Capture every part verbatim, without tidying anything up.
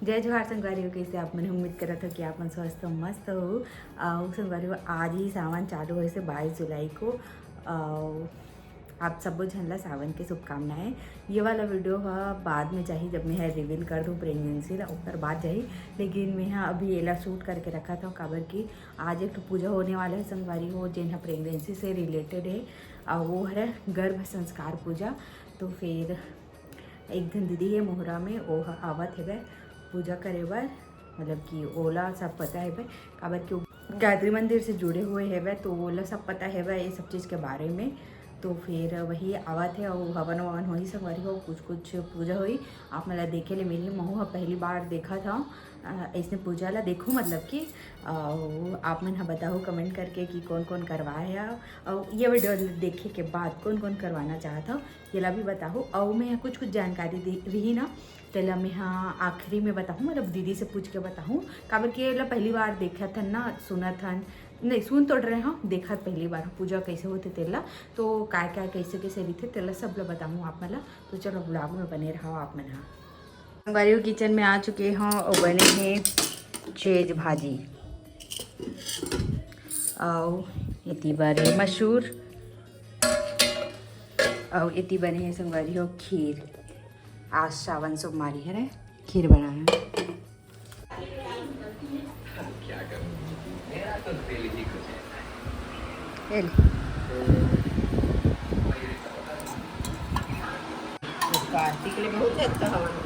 जय जोहार संगवारी हो, कइसे आप मन? उम्मीद करत हो कि आप मन स्वस्थ हो, मस्त हो। अउ संगवारी हो, आज ही सावन चालू होइस हे, बाईस जुलाई को। अउ आप सबो झन ला सावन के शुभकामनाएं। ये वाला वीडियो ह बाद में जाही, जब मैं ह रिवील कर दूँ प्रेगनेंसी ला, ओकर बाद जाही। लेकिन मैं ह अभी एला शूट करके रखत हव, काबर कि आज एक ठो पूजा होने वाला हे संगवारी हो, जेन ह प्रेगनेंसी से रिलेटेड हे, अउ वो हरे गर्भ संस्कार पूजा। तो फिर एक झन दीदी हे मोहरा में, वो ह आवत हेवय पूजा करे बर, मतलब कि ओला सब पता हेवय, काबर कि वो गायत्री मंदिर से जुड़े हुए हेवय, तो ओला सब पता हेवय ये सब चीज़ के बारे में। तो फिर वही आवत हे, अउ हवन ववन होही संगवारी हो, कुछ कुछ पूजा होही, आप मन ला देखे ले मिलही। महू ह पहली बार देखत हव अ, अइसने पूजा ला देखहू, मतलब कि अ, आप मन ह बताहू कमेंट करके कि कौन कौन करवाए हे, अउ ये वीडियो देखे के बाद कौन कौन करवाना चाहत हव, येला भी बताहू। अउ मैं कुछ कुछ जानकारी दे रही ना, तेला मैं ह आखिरी में बताहूँ, मतलब दीदी से पूछ के बताहूँ, काबर कि एला पहली बार देखत हन ना, सुनत हन, नहीं, सुन तो रहे हव, देखत पहली बार पूजा कैसे होथे तेला, तो काय काय कैसे कैसे रहिथे तेला सब ला बताहूँ आप मन ला। तो चलो, ब्लॉग में बने रहो आप मन ह। संगवारी हो, किचन में आ चुके हव अउ बने हे चेज भाजी, अउ एती बर हे मसूर, अउ एती बने हे संगवारी हो खीर। आज सावन सोमवारी हरे, खीर बनाए हन। ये ले। कार्तिक ले बहुत अच्छा हवन।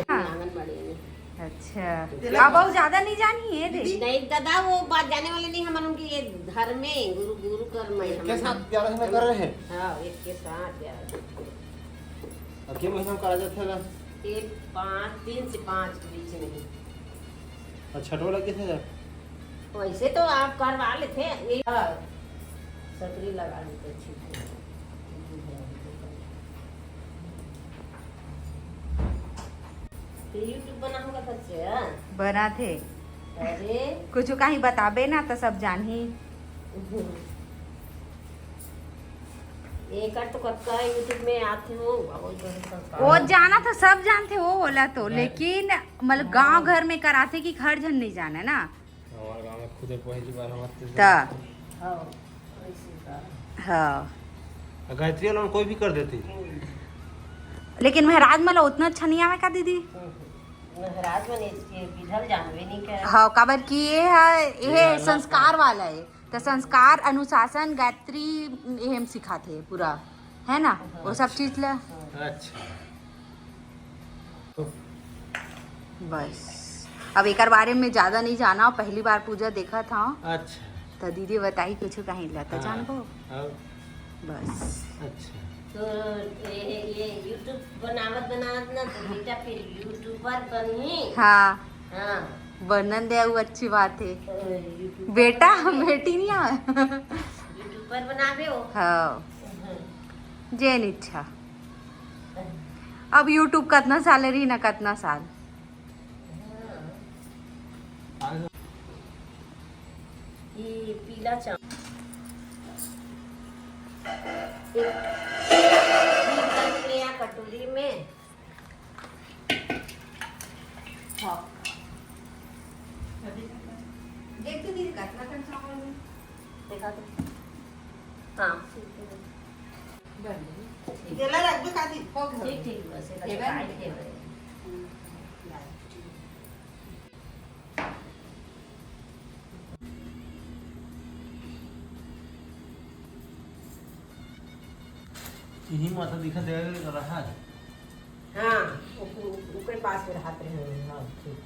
हाँ। आंगनबाड़ी में। अच्छा। अब अउ ज्यादा नहीं जानी है दे। नहीं दादा, वो बात जाने वाले नहीं, हमन उनके ये धर्म में गुरु, गुरु कर्म है एक के हमन। साथ ग्यारह में कर रहे हैं। हाँ, एक के साथ ग्यारह। अब के महीना में करा जाथे ला? ये पाँच, तीन से पाँच के बीच में। अच्छा, छठवा लग गया था। वैसे तो आप करवा लेते हैं, ये सकरी लगा लेते, ठीक है। तो YouTube बना होगा सच? बना थे। अरे। कुछ कहीं बताबे ना तो सब जानही। एकर तो कतका YouTube में आथे हो, बहुत बड़े संस्कार। वो जाना था, सब जानथे वो, बोला तो, नहीं। लेकिन मतलब हाँ। गांव घर में कराथे कि हर झन नहीं जाने ना। हमारे गांव में खुदे पहली बार हमारे त। हाँ, ऐसे का। हाँ। आ, गायत्री वाला में कोई भी कर देती। लेकिन महाराज मन ला उतना अच्छा नहीं आवे का दीदी? हम्म। महाराज मन इसके विधल जानबे नहीं करे। हाँ, काबर कि ये है, ये ये अलग संस्कार का। वाला है। तो संस्कार, अनुशासन, गायत्री, ये हम सिखाते हैं पूरा, है ना? वो सब अच्छा। चीज ला। अच्छा। तो बस, अब एकर बारे में ज्यादा नहीं जाना, पहली बार पूजा देखा था। अच्छा। तो दीदी बताही कुछ कहीं ला, तो हाँ। जानबो। अब बस। अच्छा। तो ये, ये YouTube बनावत बनावत ना तो बेटा फिर YouTuber बनही। हाँ। हाँ। बनन दे, वो अच्छी बात है। तो YouTuber बेटा, बनावे। बेटी नहीं आवे। YouTuber बनावे हो। हाँ। हम्म। जेन इच्छा। अब YouTube कतना साल रही ना, कतना साल। हाँ। ये पीला चावल। एक, एक कटोरी में। हाँ। देख तो दीदी, कतना कन चावल है। देखा तो। हाँ। बन गई। जेला रखबे खातिर, हो गया। ठीक, ठीक, बस, ये ये बन काट गई। के बस। हम्म। इही माता दिखत हे, रहा है। हाँ, ओकरे पास में रहत रहे। हाँ, ठीक।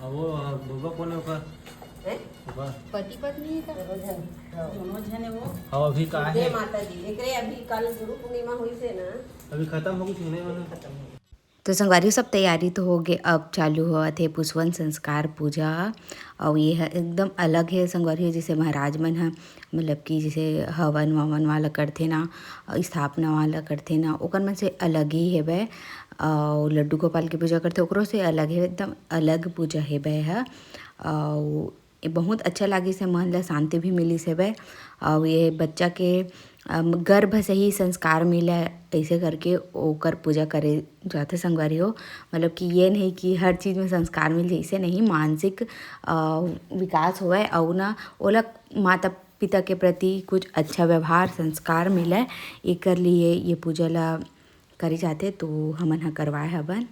अब वो, हाँ, बबा कौन है ओकर? हैं? ओकर? पति पत्नी है का? दोनों झन। हाँ। दोनों झन है वो। हाँ, अभी का जय है? माता दी। एकरे अभी कल गुरु पूर्णिमा हुई से ना। अभी खत्म हो गई थी, नहीं मालूम? खत्म हो गई। तो संगवारी हो, सब तैयारी तो हो गए, अब चालू होवत हे पुसवन संस्कार पूजा। अउ ये ह एकदम अलग हे संगवारी हो, जैसे महाराज मन ह, मतलब कि जैसे हवन ववन वाला करथे ना, अउ स्थापना वाला करथे ना, ओकर मन से अलग ही हेवय। अउ लड्डू गोपाल के पूजा करथे, ओकरो से अलग हे, एकदम अलग पूजा हेवय ह। अउ ये बहुत अच्छा लागिस हे, मन ला शांति भी मिलिस हेवय। अउ ये बच्चा के अम, गर्भ से ही संस्कार मिले, ऐसे करके ओकर पूजा करे जाथे संगवारी हो। मतलब कि ये नहीं कि हर चीज में संस्कार मिल जाए, ऐसे नहीं, मानसिक, अ, विकास होवय, अउ ना ओला माता पिता के प्रति कुछ अच्छा व्यवहार, संस्कार मिले, एकर लिए ये पूजा ला करे जाथे। तो हमन ह करवाए हवन।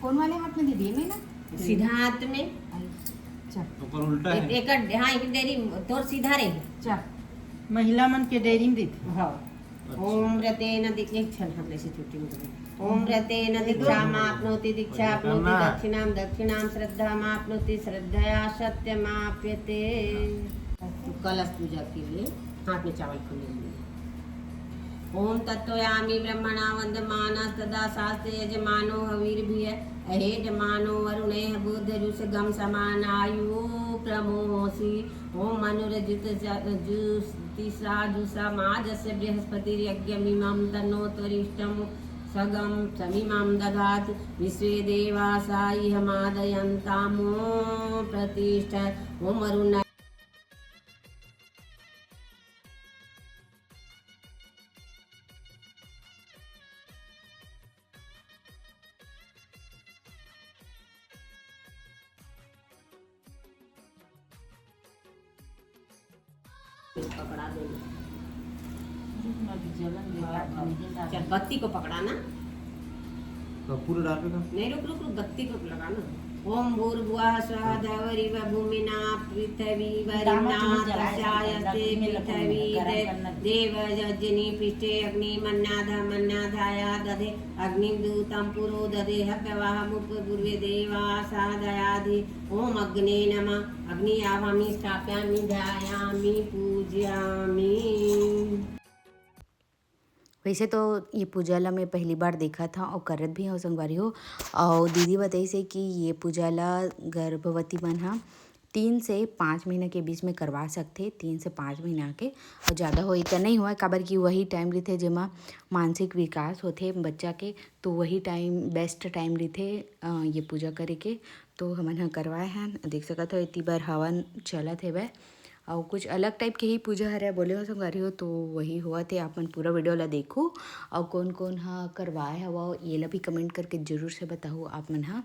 कौन वाले हाथ में दीदी, ये में ना? सीधा हाथ में। अच्छा। ऊपर उल्टा एक, है। एक, हाँ, एक डेरी तोर सीधा रही। अच्छा। महिला मन के डेरी में दीदी। हाँ। अच्छा। ओम रतेन दि-, एक क्षण हाथ ले से छुट्टी में करें। ओम रतेन दीक्षामाप्नोति, दीक्षाप्नोति करना। दक्षिणां, दक्षिणां श्रद्धामाप्नोति, श्रद्धया सत्यमाप्यते। तो कलश पूजा के लिए हाथ में चावल खुले हुए। ओम तत्वयामी ब्रह्मणा वंदमानस्तदा शास्ते यजमानो हवीर्भिः अहेडमानो वरुणेः बुधरुषगं समानायु प्रमोषि। ओम मनुरजुत ज-, जु-, तिस्राजुषमाजस्य बृहस्पतिर्यज्ञमिमं तनोत्वरिष्ठं सगं समिमं दधातु। विश्वे देवासा इह मादयन्तामो प्रतिष्ठ। ओम वरुण पकड़ा दे। रुक ना, अभी जलन दे रहा है, हाँ, हाँ। नहीं डाल। चल, बत्ती को पकड़ा ना। तो पूरा डाल पे का? नहीं, रुक, रुक, रुक, बत्ती को लगा ना। ओम भूर्भुवः स्वः धवरिव भूमिना पृथ्वीवरिणा तस्यायस्ते पृथ्वी दे-, देवजजनी पृष्ठे अग्निमन्नाध मन्नाधाया दधे अग्निं दूतं पुरो दधे हव्यवाहमुपपूर्वे देवासादयाधि। ओम अग्ने नमः। अग्नि आवाहयामि, स्थापयामि, ध्यायामि, पूजयामि। वैसे तो ये पूजा ला मैं पहली बार देखत हव अउ करत भी हव संगवारी हो। अउ दीदी बताइस हे कि ये पूजा ला गर्भवती मन ह तीन से पाँच महीना के बीच में करवा सकथे, तीन से पाँच महीना के। अउ ज़्यादा होए त नहीं होए, काबर कि वही टाइम रहिथे जेमा मानसिक विकास होथे बच्चा के, तो वही टाइम बेस्ट टाइम रहिथे, अ, ये पूजा करे के। तो हमन ह करवाए हन, देख सकत हो एती बर हवन चलत हेवय। अउ कुछ अलग टाइप के ही पूजा हरय बोले हो संगवारी हो, तो वही होवत हे। आप मन पूरा वीडियो ला देखो अउ कोन कोन ह करवाए हवव, ये ला भी कमेंट करके जरूर से बताहू आप मन ह।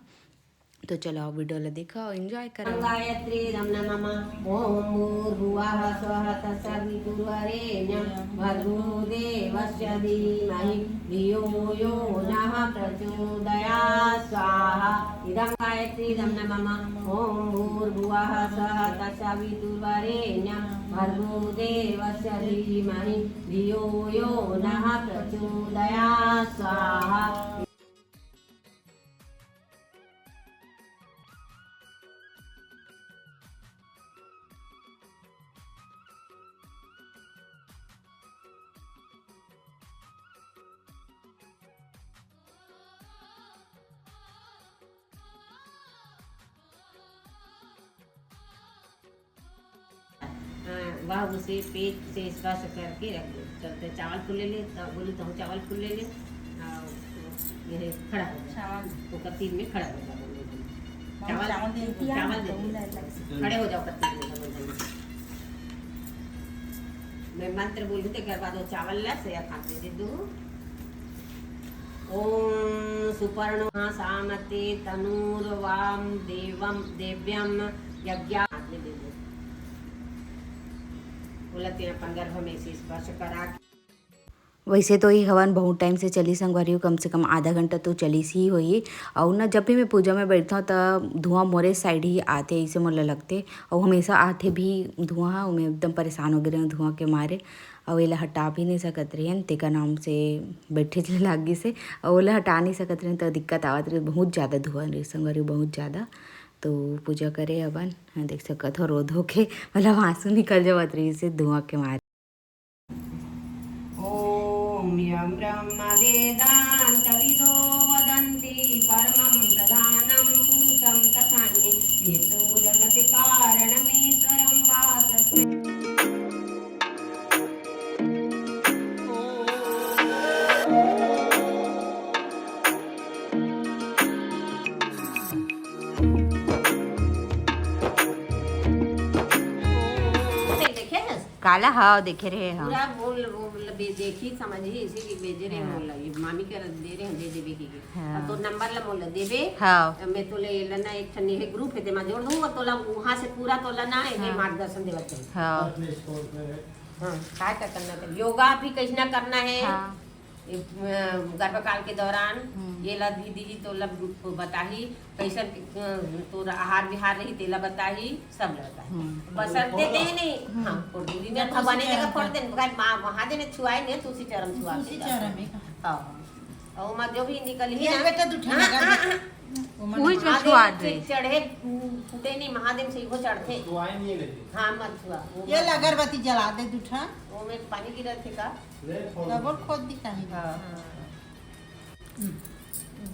तो चलो, आप वीडियो ला देखो अउ एंजॉय करो। गायत्रीदं नमः। ओम भूर्भुवः स्वः तत्सवितुर्वरेण्यं भर्गो देवस्य धीमहि धियो यो नः प्रचोदयात्। स्वाहा। इदं गायत्रीदं नमः। ओम भूर्भुवः स्वः तत्सवितुर्वरेण्यं भर्गो देवस्य धीमहि धियो यो नः प्रचोदयात्। स्वाहा। हाँ, वह उसे पेट से स्पर्श करके रख दे। चलते चावल फूले ले, तो बोलू तो चावल फूले ले। हाँ, ये खड़ा हो जा। चावल। वो कत्ती में खड़ा हो जा, बोलो। मम्मी, चावल, चावल दे दो, चावल दे दो। खड़े हो जाओ, कत्ती में, बोलो। मैं मंत्र बोलूँ तो एक बार वो चावल ला से हाथ में दे दो। ओम सुपर्णो सामते तनूर्वाम देवम देव्यम यज्ञा। हाथ में दे दो। बोला तेरा अपन गर्भ में से स्पर्श करा। वैसे तो ये हवन बहुत टाइम से चली संगवारी हो, कम से कम आधा घंटा तो चलीस ही होही। अउ ना, जब भी मैं पूजा में बैठता हूँ, त धुआं मोरे साइड ही आथे, ऐसे मोला लगते। अउ हमेशा आथे भी धुआं, अउ मैं एकदम परेशान हो गए रहूँ धुआं के मारे। अउ एला हटा भी नहीं सकत रहिन, तेकर नाम से बैठे चले लाग गिस हे। अउ ओला हटा नहीं सकत रहिन, त दिक्कत आवत रहिस, बहुत ज़्यादा धुआं रहिस संगवारी, बहुत ज़्यादा। तो पूजा करे अपन, हाँ, देख सकत हो, रो धो के, मतलब, आंसू निकल जावत रहिस हे धुआं के मारे। ओम यं ब्रह्म वेदांत विदो वदंती परमं प्रधानं पुरुषं तथान्ये विश्वो जगत कारणमीश्वरं वाचस्पति। आला, हाँ, देखे रहे हम। पूरा बोल, बोल बे-, देखी, समझी, इसी की भेजे रहे हाँ। मोला, ये मामी कर दे रहे हैं, दे देवे की। हाँ। तो नंबर ला मोला देवे। हाँ। मैं तो ले लेना एक ठन ये ग्रुप है, तेमा जोड़ दूंगा, तोला वहाँ से पूरा तोला ना है, हाँ। मार्गदर्शन देवत है। हाँ। हाँ, काय का करना है, योगा भी कैसना करना है। हाँ। ये, अ, गर्भकाल के दौरान हम्म। ये ला भी दी, तो ला बताही, कैसन, अ, तोर आहार विहार रही, तेला बताही, सब ला बताही। हम्म। बसरते दे नहीं, हम्म। हाँ, फोड़ दी। मैं तुलसी भगवान की जगह चरण फोड़ पर। दे, मगर माँ वहाँ देने छुआई नहीं, तुलसी चरण छुआ के तुलसी जाओ। चरण में कहा। हाँ, और माँ जो भी निकली ये ना, बेटा, तू ठंडा कर दे। वो मन वही में जो वहाँ छुआ देने दे। चढ़े, फूटे नहीं, महादेव से वो चढ़ते। छुआए नहीं है लेकिन। हाँ, मत छुआ। वो ये मत- अगरबत्ती जला दे दू ठन। वो में पानी गिरत है का? ले, छोड़ डबल दे। खोद दी कहीं। हाँ।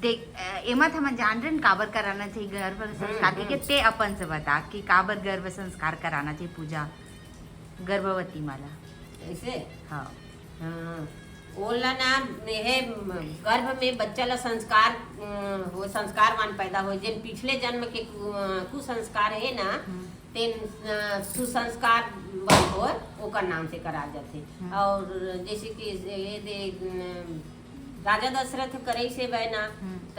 देख, अ, एमा त हमन जान रहे काबर कराना चाहिए गर्भ संस्कार के, हम्म। के ते अपन से बता कि काबर गर्भ संस्कार कराना चाहिए पूजा गर्भवती माला। ऐसे? हाँ। हाँ। ओला ना, हे, गर्भ में बच्चा ला संस्कार, अम, हो, संस्कारवान पैदा हो, जेन पिछले जन्म के कु-, कुसंस्कार है ना, हम्म। तेन, अ, सुसंस्कार बन हो, ओकर नाम से करा जाथे। हम्म। और जैसे कि ये दे, अम, राजा दशरथ करे से बे ना, हम्म। त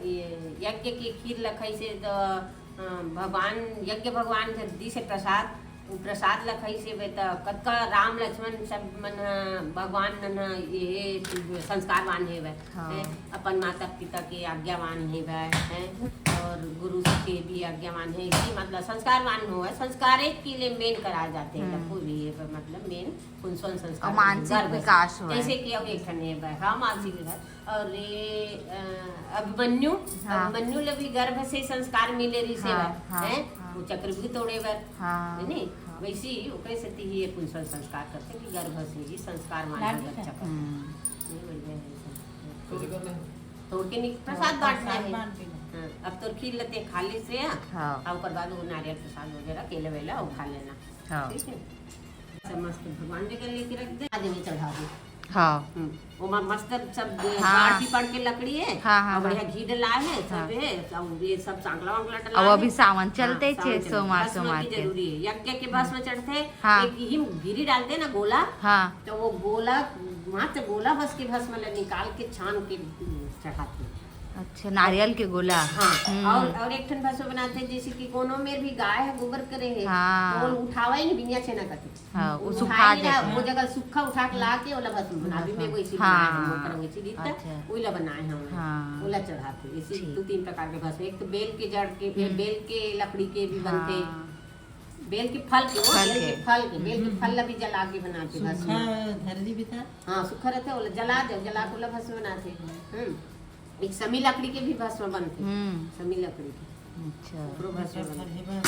ये यज्ञ के खीर लखई से त, अ, भगवान, यज्ञ भगवान जगदीश से प्रसाद, उ प्रसाद लखई से बे त कतका राम लक्ष्मण सब मन ह, भगवान मन ह ये संस्कारवान हे बे, हाँ। हैं? अपन माता पिता के आज्ञावान हे बे, हैं? और गुरु के भी आज्ञावान है कि मतलब संस्कारवान हो, संस्कारे के लिए मेन करा जाते हैं, हम्म। कोई भी ये बे, मतलब मेन पुंसवन संस्कार और मानसिक गर्भ से। विकास हुआ है। जैसे कि अब एक ठन ये बे, हाँ, मानसिक विकास। और ये, अ, अभिमन्यु, हाँ। अभिमन्यु ले भी गर्भ से संस्कार मिले रही से हाँ, बे, हाँ, हैं? हाँ। वो चक्रव्यूह तोड़े बे, हाँ, है नी? हाँ। वैसे ही ओकरे सेती ही ये पुंसवन संस्कार करते कि गर्भ से ही संस्कार मान लाल बच्चा दिखा। का। हम्म। ये बढ़िया है सब। तो करना है। तोड़ के निक-, प्रसाद बांटना है। बांटना। हाँ, अब तोर खीर लते खा ले से, हाँ? हाँ। और ओकर बाद वो नारियल प्रसाद वगैरह केले वेला वो खा लेना। हाँ। ठीक है? सब मस्त भगवान जी के लेके रख दे, आदमी चढ़ा दे। हाँ। हम्म, वो मा-, मस्त सब हाँ। बाढ़ पीपड़ के लकड़ी है, हाँ, हाँ, और बढ़िया हाँ। घी डला है, सब हाँ। है, और ये सब सांकला वांकला डला अब है। अभी सावन चलते हाँ, ही छे, सावन चलते। सोमवार, भस्म सोमवार की के। जरूरी है, यज्ञ के भस्म चढ़ते, हाँ। एक हिम गिरी डालते ना गोला, हाँ। तो वो गोला, वहाँ से गोला बस के भस्म ले निकाल के छान के चढ़ाते। अच्छा, नारियल के गोला। हाँ, हम्म। और, और एक ठन भस्म बनाते, जैसे कि कोनो में भी गाय है गोबर करे है, हाँ। तो वो उठावा ही नहीं, बिनिया छेना करते। हाँ, वो उठाए सुखा नहीं रहा, देते वो हैं। जगह सूखा उठा के ला के ओला बस अभी में वैसी हाँ। बनाए है, मोटर वैसी दिखता, अच्छा। वही ला बनाए हैं हमने। हाँ। ओला चढ़ाते, इसी ठीक। दो तीन प्रकार के भस्म, एक तो बेल के जड़ के, हम्म। बेल के लकड़ी के भी बनते, हाँ। बेल के फल के, वो फल बेल के। के फल के, बेल के फल ला भी जला के बनाते भस्म। सूखा धर दी बेटा। हाँ, सूखा रहता है, ओला जला दे, जला के ओला भस्म बनाते। हम्म, एक समी लकड़ी के भी भस्म बनते, हम्म। समी लकड़ी के, अच्छा। ओकरो भस्म बनते। फल है बस।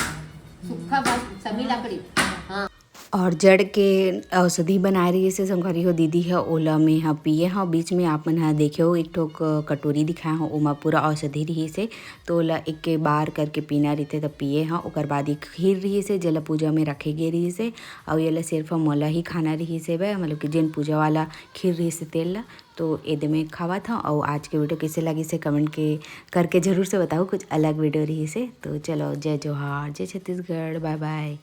सूखा भस्म, समी लकड़ी। हाँ। और जड़ के औषधि बनाए रहिस हे संगवारी हो दीदी ह, ओला में ह पिए ह। बीच में आप मन ह देखे हो एक ठो क-, कटोरी दिखाए हो, ओमा पूरा औषधि रहिस हे, तो ओला एक के बार करके पीना रहिथे त पिए ह। ओकर बाद एक खीर रहिस हे जेला पूजा में रखे गे रहिस हे, अउ एला सिर्फ मोला ही खाना रहिस हे बे, मतलब कि जेन पूजा वाला खीर रहिस हे तेल ला। तो एदे में खावत हव। अउ आज के वीडियो कइसे लगिस हे कमेंट के करके जरूर से बताओ, कुछ अलग वीडियो रहिस हे। तो चलो, जय जोहार, जय छत्तीसगढ़, बाय बाय।